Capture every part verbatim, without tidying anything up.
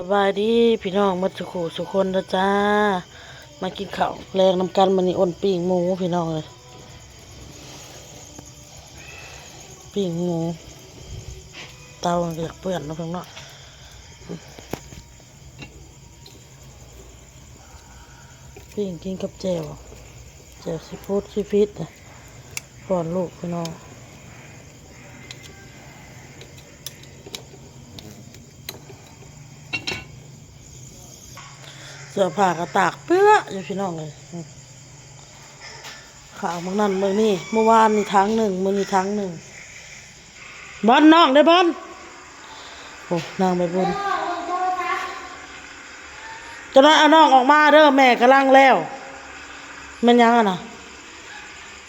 สบายดีพี่น้องหมดสุขุสุคนนะจ้า มากินข้าวแลงนำกัน มื้อนี้อ้นปิ้งหมูพี่น้องเอ้ย ปิ้งหมู เตามันก็อยากเปื้อนเนาะเพิ่นเนาะ ปิ้งกินกับแจ่ว แจ่วซีฟู้ดซีฟิตนะ ป้อนลูกพี่น้อง เสื้อผ้าก็ตากเปื้ออยู่พี่น้องเอ้ย ข้าวมื้อนั้นมื้อนี้ เมื่อวานนี่ถังหนึ่ง มื้อนี้ถังหนึ่ง บอลน้องเด้อบอล โอ้ นางใบบุญ จะน้อยเอาน้องออกมาเด้อ แม่กำลังแล้ว แม่นหยังอะนะ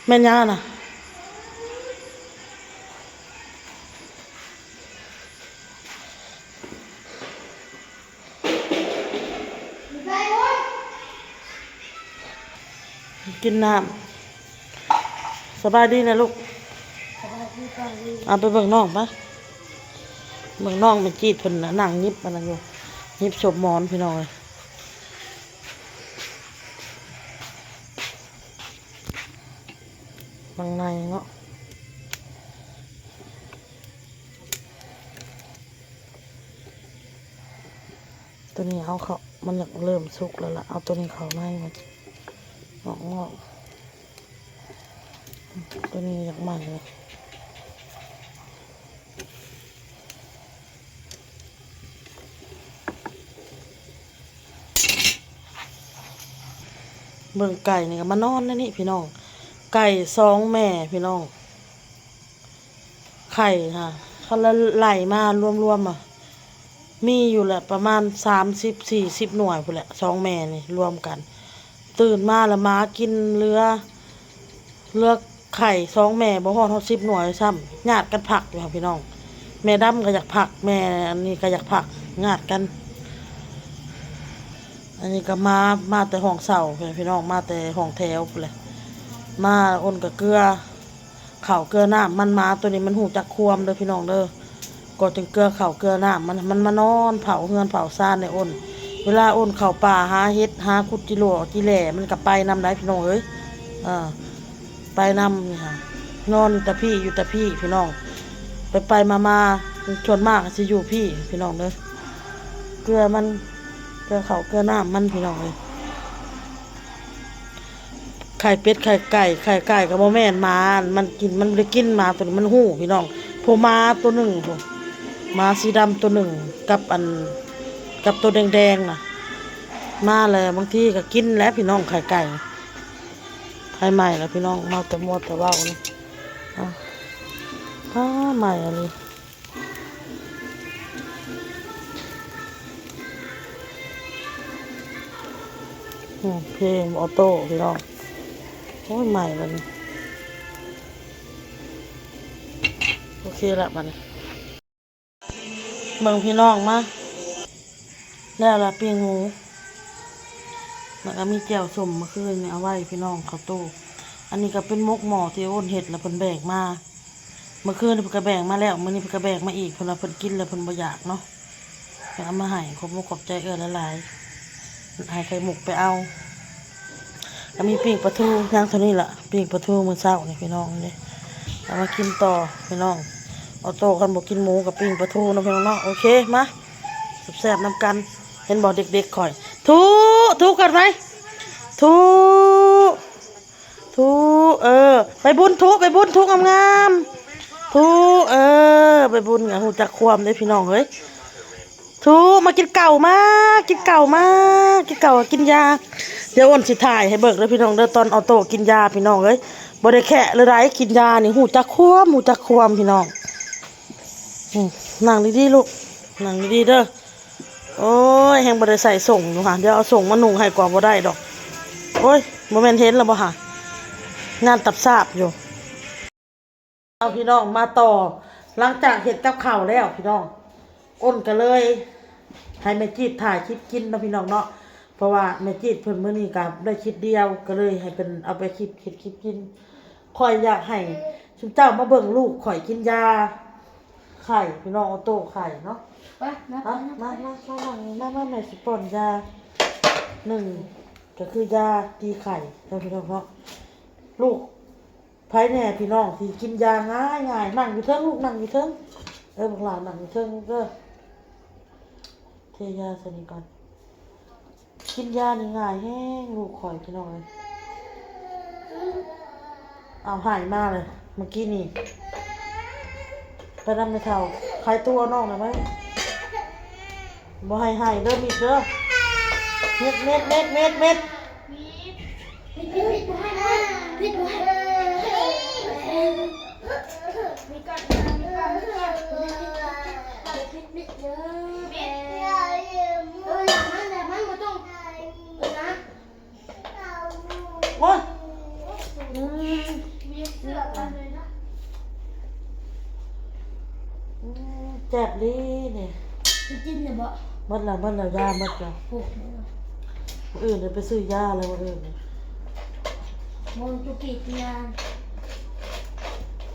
แม่นหยังอะนะ กินน้ำ สบายดีนะลูก เอาไปเบิ่งน้องปะ เบิ่งน้องแม่จีดเพิ่นน่ะนั่งหยิบอันนั้นอยู่ หยิบสบหมอนพี่น้องเอ้ย ข้างในเนาะ ตัวนี้เอาเขา มันอยากเริ่มสุกแล้วล่ะ เอาตัวนี้เข้าในมันออกงอก ตัวนี้อยากใหม่เลย เบิ่งไก่นี่ก็มานอนในนี่พี่น้อง ไก่สองแม่พี่น้อง ไข่ค่ะ เขาละไล่มารวมๆอะ มีอยู่แหละประมาณสามสิบสี่สิบหน่วยพู้นแหละ สองแม่นี่รวมกัน ตื่นมาแล้วหมากินเหลือ เหลือไข่สองแม่บ่ฮอดฮอดสิบหน่วยซ้ำ ญาติกันพักอยู่ค่ะพี่น้อง แม่ดำก็อยากพัก แม่อันนี้ก็อยากพัก ญาติกัน อันนี้ก็มา มาแต่ห้องเช่าพี่น้อง มาแต่ห้องแถวพู้นแหละ มาอ้นก็เกลือ ข้าวเกลือน้ำมัน หมาตัวนี้มันฮู้จักความเด้อพี่น้องเด้อ ก็จึงเกลือข้าวเกลือน้ำมัน มันมานอนเผาเฮือนเผาซานในอ้น เวลาอ้นเข้าป่าหาเห็ดหาขุดจิโหล่จิแหล่ มันก็ไปนำได้พี่น้องเอ้ย เออ ไปนำนี่ค่ะ นอนอยู่แต่พี่อยู่แต่พี่พี่น้อง ไปไปมามาส่วนมากก็สิอยู่พี่พี่น้องเด้อ เกลือมัน เกลือข้าวเกลือน้ำมันพี่น้องเอ้ย ไข่เป็ดไข่ไก่ ไข่ไก่ก็บ่แม่น หมามันกิน มันบ่ได้กิน หมาตัวนี้มันฮู้พี่น้อง พวกหมาตัวหนึ่งพวก หมาสีดำตัวหนึ่ง กับอัน กับตัวแดงๆน่ะ มาแล้วบางทีก็กินแหละพี่น้อง ไข่ไก่ ไข่ใหม่แล้วพี่น้อง เมาแต่มัวแต่เว้านี่ อ่ะ อ้า ใหม่อันนี้ อืม เพลงออโต้พี่น้อง โอ้ย ใหม่แล้วนี่ โอเคละบัดนี้ เบิ่งพี่น้องมา แล้วละปิ้งหมู แล้วก็มีแจ่วส้มเมื่อคืนนี่เอาไว้พี่น้อง ข้าวต้ม อันนี้ก็เป็นหมกหม้อที่อ้นเฮ็ดแล้วเพิ่นแบ่งมา เมื่อคืนนี่เพิ่นก็แบ่งมาแล้ว มื้อนี้เพิ่นก็แบ่งมาอีก เพิ่นว่าเพิ่นกินแล้วเพิ่นบ่อยากเนาะ เพิ่นเอามาให้ ขอบมกขอบใจเอื้อยหลายๆ ให้ไข่มุกไปเอา แล้วมีปิ้งปลาทู ย่างเท่านี้ล่ะ ปิ้งปลาทูมื้อเช้านี่พี่น้องนี่ เอามากินต่อพี่น้อง ออโต้คันบ่กินหมูกับปิ้งปลาทูเนาะพี่น้องเนาะ โอเค มา แซ่บๆนำกัน เห็นบ่เด็กๆข่อย ถู ถูกันไป ถู ถู เออ ไปบุญถู ไปบุญถูงามๆ ถู เออ ไปบุญก็ฮู้จักความเด้พี่น้องเอ้ย ถู มากินเก้ามา กินเก้ามา กินเก้ากินยา เดี๋ยวอ้นสิถ่ายให้เบิ่งเด้อพี่น้องเด้อ ตอนออโต้กินยาพี่น้องเอ้ย บ่ได้แคะเลยได้ กินยานี่ฮู้จักความ ฮู้จักความพี่น้อง อืม นั่งดีๆลูก นั่งดีๆเด้อ โอ้ย แฮงบ่ได้ใส่ส่งอยู่ค่ะ เดี๋ยวเอาส่งมานุ่งให้กว่าบ่ได้ดอก โอ้ย บ่แม่นเห็นแล้วบ่ค่ะ งานตับซาบอยู่ เอาพี่น้องมาต่อ หลังจากเฮ็ดกับข้าวแล้วพี่น้อง อ้นก็เลย ให้แม่จีดถ่ายคลิปกินเนาะพี่น้องเนาะ เพราะว่าแม่จีดเพิ่นมื้อนี้ก็ได้คลิปเดียว ก็เลยให้เพิ่นเอาไปคลิป เฮ็ดคลิปกิน ข้อยอยากให้ซุมเจ้ามาเบิ่งลูกข้อยกินยาไข้พี่น้อง ออโต้ไข้เนาะ ไปนะไป มา นะ มา มา มานั่ง มา มา แม่สิป้อนยา หนึ่ง ก็คือยาตีไข่ ท่านผู้ชมเนาะ ลูกไผแน่พี่น้องที่กินยาง่ายง่าย นั่งอยู่เทิงลูก นั่งอยู่เทิง เออ บักหลานั่งอยู่เทิงเด้อ เทยาใส่นี่ก่อน กินยานี่ง่ายแฮงลูกข่อยพี่น้องเอ้ย เอาหายมาเลย เมื่อกี้นี่ ไปนำแม่เฒ่า ขายตัวน้องนะไหม บ่ให้หายเด้อมิดเด้อ เม็ด เม็ด เม็ด เม็ด เม็ด ผิดผิดผิดผิดผิดผิด มีก่อนมีก่อนมีก่อน ผิดผิดเยอะ เม็ด เออ อย่ามัน อย่ามัน บ่ต้อง เออนะ โอ้ย อืม มีเสื้อกันเลยนะ อืม แซ่บดีนี่ สิกินเนี่ยบ่ หมดแล้ว หมดแล้ว ยาหมดแล้ว โอ้โห มื้ออื่นเดี๋ยวไปซื้อยาแล้วมื้ออื่นนี่ มองจุกิจงาน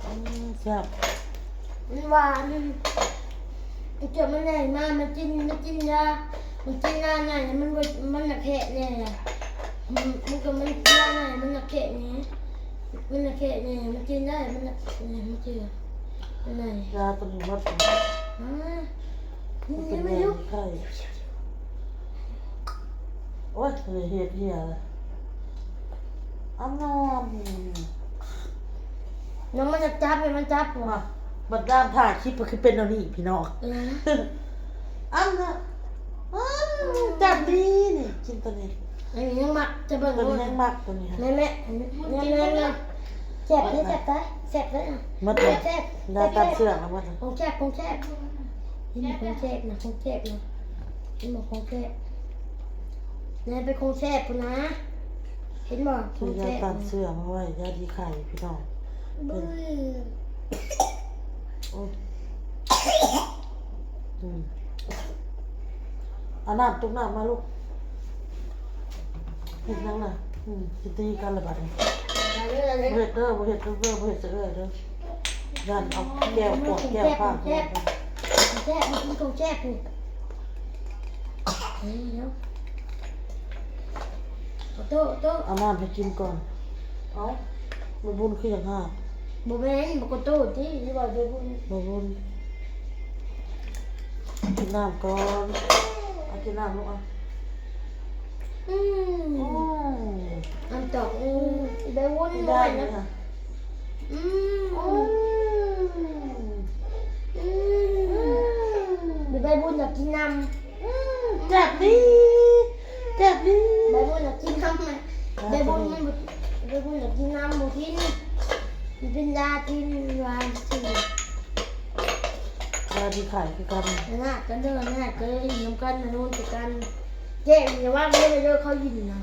อืม แซ่บ มันหวาน มันเกิดมันใหญ่มา มันกิน มันกินยา มันกินยาใหญ่ มันบ่ มันหนักแค่เนี่ย อืม มันก็มันกินยาใหญ่ มันหนักแค่นี้ มันหนักแค่นี้ มันกินได้ มันหนัก นี่ มันกิน อันไหน ยาตัวนี้หมด อ่า มันเป็น นี่ไม่รู้ แม่ไข่ โอ๊ย เห็ดเหียเลย อ้ำนอม น้องมันจะจับเลย มันจับหัว มา บัดด้ามถ่ายคลิปก็คือเป็นแนวนี้พี่น้อง เออ อ้ำนะ อ้ำ จับดีนี่ กินตัวนี้ อันนี้ยังมัก จะเบิ่ง ตัวนี้ โลด ยังมักตัวนี้ แม่ แม่ แม่ แม่ แม่ แซ่บเด้อ แซ่บเด้อ แซ่บเด้อ หมดเลย แซ่บ ยาต้านเสื่อมแล้วหมดเลย ของแซ่บ ของแซ่บ กินของแซ่บนะ ของแซ่บนะ กินของแซ่บ นี่เป็นของแซ่บพุ้นนะ เห็นบ่ ซื้อยาต้านเสื่อมมาไว้ ยาดีไข่พี่น้อง บึ้ง โอ้ย อืม เอาน้ำ ตุกน้ำมาลูก เฮ็ดหยังน่ะ อืม สิตีกันละบัดนี้ เอาเลย เอาเลย บ่เฮ็ดเด้อ บ่เฮ็ดเด้อ บ่เฮ็ดเด้อ ย่านเอาแก้วขวดแก้วพาด แซ่บ มันกินของแซ่บนี่ นี่เนาะ เอาโต๊ะ โต๊ะ เอาน้ำให้กินก่อน เอ้า บ่บุญคือหยังหา บ่แม่น บ่กระโตติ นี่ว่าบ่บุญ บ่บุญ กินน้ำก่อน เอากินน้ำลูกอ่ะ อืม อืม อันต่อ อืม บ่บุญ ได้ บ่แม่น เลย นะ ค่ะ อืม อืม อืม บ่บุญอยากกินน้ำ อืม แซ่บดี แซ่บดี บ่บุญอยากกินน้ำ อ่ะ บ่บุญมันบ่ บ่บุญอยากกินน้ำ บ่กิน มันเป็นยากินหวานซื่อ ยาดีไข่คือกัน นะ กันเด้อ นะ ก็เลยอยู่นำกัน นอนด้วยกัน แจ้งอย่าว่าเด้อ เด้อ เขายินนะ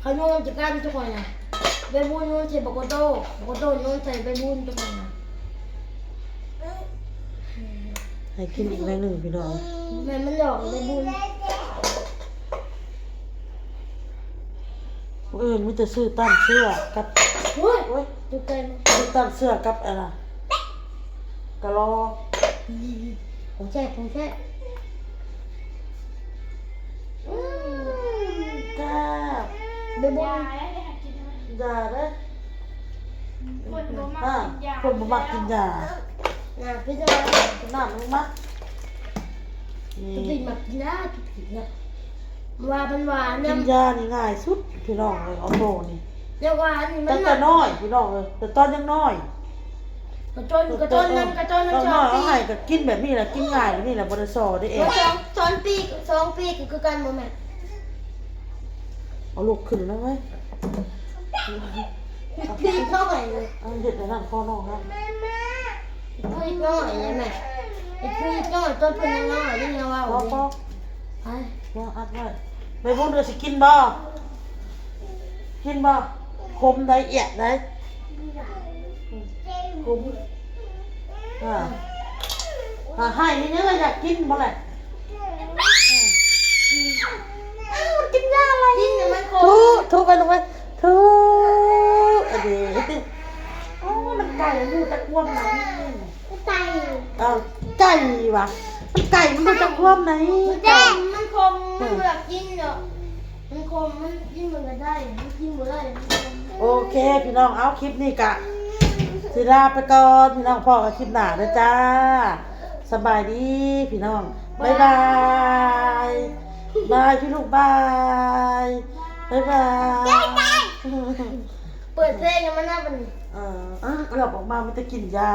เขานอนด้วยกันทุกคนนะ บ่บุญนอนใส่บ่กระโต บ่กระโตนอนใส่บ่บุญทุกคนนะ ให้กินอีกหน่อยหนึ่งพี่น้อง แม่มันหลอกบ่บุญ มื้ออื่นมีแต่ซื้อต้านเสื้อกับ โอ้ย โอ้ย ตกใจหมด ซื้อต้านเสื้อกับอะไร กะลอ ของแซ่บ ของแซ่บ อืม แซ่บ บ่บุญ อย่าเด้อ คนบ่มัก อ่า กินยา คนบ่มักกินยา น่ะ พี่น้อง น้ำมันมัก นี่ ตุ๊กติมักกินยา ตุ๊กติเนี่ย ว่ามันหวาน กิน นะ ยานี่ง่ายสุด พี่น้องเอ้ย ออโต้นี่ แต่ว่าอันนี้มัน ตั้งแต่น้อย พี่น้องเอ้ย แต่ตอนยังน้อย กระโตน กระโตนนั้น กระโตนนั้น ตอนน้อย สองปี เอาให้ก็กินแบบนี้แหละ กินง่ายแบบนี้แหละ บ่ได้ซอเด้เอง สอง สองปี สองปีก็คือกันบ่แม่ เอาลูกขึ้นแล้วเว้ย พี่น้อยเลย เอาเห็ดในน้ำข้อน้องนะ พี่น้อยเลยแม่ พี่น้อย ตอนเพิ่นยังน้อยนี่นะว่า ปอปอ ไป มาอัดไว้ ไปบุญเดือสิกินบ่ กินบ่ ขมได้เอียดได้ ขม อ่า อ่า ให้นี่นะ อยากกินบ่แหละ อ้าว กินยาอะไร กินน่ะมันขม ทุ ทุไปลงไป ทุ อันนี้ โอ้ มันไก่อยู่ตะกวมหนัง ไก่ เอา ไก่วะ มันไก่ มันขมมันบ่อยากกินเนาะมันขมมันกินมันก็ได้มันกินบ่ได้มันขม โอเค พี่น้อง เอาคลิปนี้กะสิลาไปก่อนพี่น้อง พ้อกันคลิปหน้าเด้อจ้า สบายดีพี่น้อง บ๊ายบาย บายพี่ลูก บาย บ๊ายบาย เปิดเพลงยังไม่น่าเป็น เอออ่ะเกือบออกมามันจะกินยา